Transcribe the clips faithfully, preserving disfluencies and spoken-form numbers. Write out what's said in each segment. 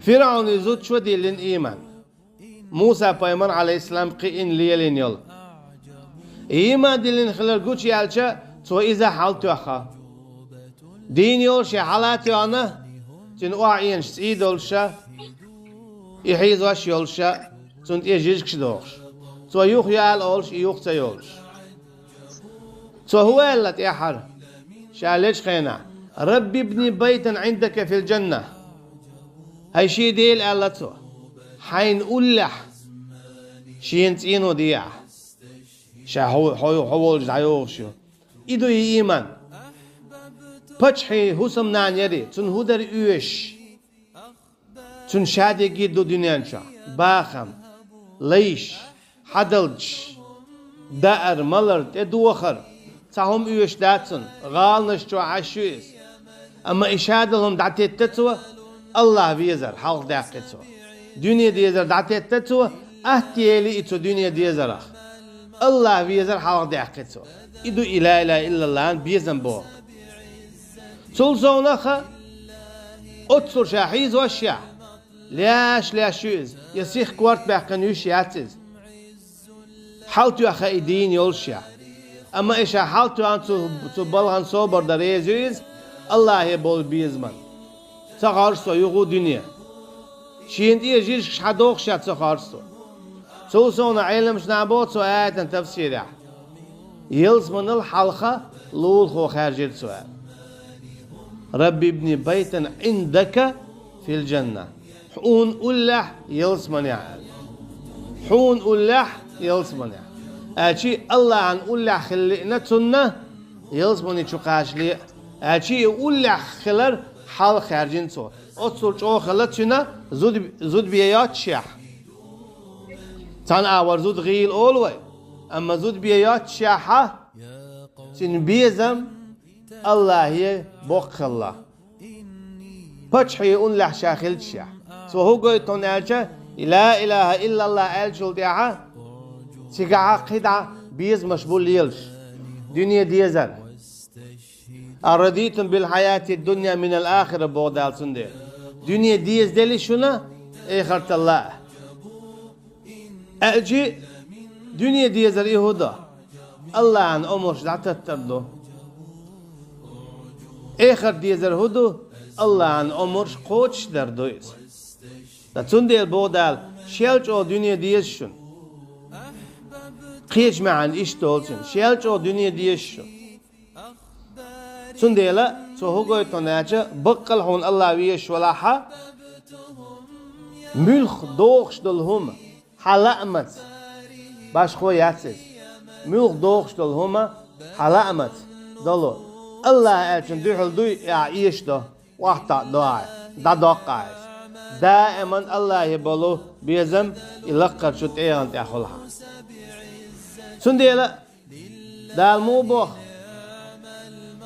ФирӀавна зудчо диллина ийман. Муса пайхамар, Ӏалайхиссалам, кхиъна лелийна йола. Ийман диллина хилар гучаяьлча, цо иза хьалтоьхна. Дийна йолуш я хьала а тоьхна, цуьнан охьаэнаш цӀий долуш а, и хьийзош а йолуш а, цунна тӀе жижигаш дохуш. Цо юха яла олуш, и юха ца йолуш. Цо хӀун аьлла тӀаьххьара, ша лечу хенахь: «Рабби ибни байтан Ӏиндак фил джанна». ХӀай шен Дела, аьлла цо, хьайна уллехь шена цӀено де ахь. Ша хьо, хьо, хьо волчу дӀайогӀуш ю. И ду и ийман. Паччахьан хӀусамнана яра, цунна хӀун дара оьшуш? Цуьнан шадерриге ду дуьнен чохь: бахам, лайш, хьадалдаш, даар, малар, тӀедохар. Цхьа хӀума оьшуш дац цунна, гӀаланаш чохь Ӏаш ю иза. Амма и шадолу хӀума дӀатетта цо, АллахӀ везар хьалха даьккхи цо. Дуьне дезар дӀатетта цо, атта ели и цу дуьне дезарах. АллахӀ везар хьалха даьккхи цо. И ду и ла илаха иллаллахӀан безам боху. Цул совнаха, оццул ша хьийзош а, леш-леш ю иза, я сиха корта баьккхина йиш яц иза. Хьалтоьхна и дийна йолуш а. Амма и ша хьалтоьхна цу, цу балхана собар дан реза ю иза, АллахӀе болу безаман. Ца хоржу со юха дуьне. Шена тӀе жижигаш хьадохуш а ца хоржу со. Цул совнаха Ӏеламнаха боху цу аятан тафсирехь: ялсаманал хьалха лулахо хаьржира цо аьлла. «Рабби ибни байтан Ӏиндак фил джанна». Хьуна уллехь ялсаманехь аьлла. Хьуна уллехь ялсаманехь. Аьлчи АллахӀан уллехь хила лиъна цунна ялсамани чу кхачале а. Аьлчи и уллехь хилар хьалха хаьржина цо. Оццул чӀогӀа хилла цуьнан зуда, зуда бен йоццушехь. Цхьана агӀор зуда гӀийла олу вай, амма зуда бен йоццушехь а, цуьнан безам АллахӀе боккха хилла. Паччахьан уллехь ша хилча шех. Цо хӀун гойту хьуна аьлча, и ла илаха иллаллах аьллачул тӀаьхьа цигахь кхидӀа безамаш бу лелаш. Дуьне дезар. «Арадитум бил хьаяти дунья минал ахира», боху Дала цундела. Дуьне деза делли шуна, эхарталла а. Аьлчи, дуьне дезар и хӀун ду? АллахӀан омраш дӀататтар ду. Эхарт дезар хӀун ду? АллахӀан омраш кхочушдар ду иза. Ткъа цундела боху Дала, шел чӀогӀа дуьне деза шуна. Кхечу маьӀна иштта олу цуьнан, шел чӀогӀа дуьне деза шуна. Цундела, цо хӀун гойту хьуна аьлча, баккъал хьуна АллахӀ везаш валахьа, муьлх дохуш долу хӀума хьан лаамаца, башхо яц иза, муьлх дохуш долу хӀума хьан лаамаца долу, АллахӀ аьллачун дуьхьал дуй, и ахь эшадо, охьатаӀдо ахь, дӀадоккху ахь иза. Даиман АллахӀе болу безам и лаккхарчу тӀегӀан тӀехь хуьлу хьан. Цундела Дала муха боху?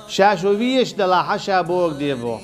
Ша шу везаш далахьа, ша бохург де боху.